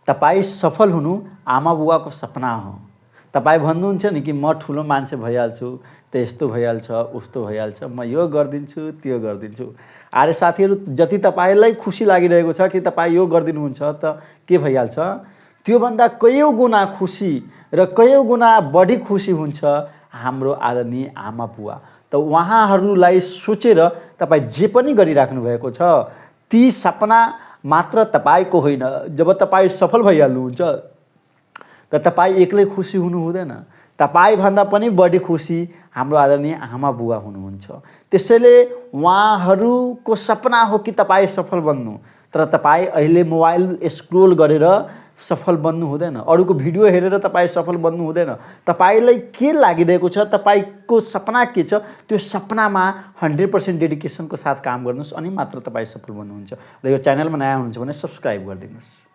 तपाईँ सफल हुनु आमा बुवाको सपना हो। तपाईँ भन्नुहुन्छ नि कि म ठुलो मान्छे भइहाल्छु, त यस्तो भइहाल्छ, उस्तो भइहाल्छ, म यो गरिदिन्छु, त्यो गरिदिन्छु। अरे साथीहरू, जति तपाईँलाई खुसी लागिरहेको छ कि तपाईँ यो गरिदिनुहुन्छ त के भइहाल्छ, त्योभन्दा कयौँ गुणा खुसी र कयौँ गुणा बढी खुसी हुन्छ हाम्रो आदरणीय आमा बुवा। त उहाँहरूलाई सोचेर तपाईँ जे पनि गरिराख्नु भएको छ, ती सपना मात्र तपाईँको होइन। जब तपाईँ सफल भइहाल्नुहुन्छ त तपाईँ एक्लै खुसी हुनु हुँदैन, तपाईँभन्दा पनि बढी खुसी हाम्रो आदरणीय आमा बुवा हुनुहुन्छ। त्यसैले उहाँहरूको सपना हो कि तपाईँ सफल बन्नु, तर तपाईँ अहिले मोबाइल स्क्रोल गरेर सफल बन्नु हुँदैन, अरूको भिडियो हेरेर तपाईँ सफल बन्नु हुँदैन। तपाईँलाई के लागिरहेको छ, तपाईँको सपना के छ, त्यो सपनामा 100% डेडिकेसनको साथ काम गर्नुहोस्, अनि मात्र तपाईँ सफल बन्नुहुन्छ। र यो च्यानलमा नयाँ हुनुहुन्छ भने सब्सक्राइब गरिदिनुहोस्।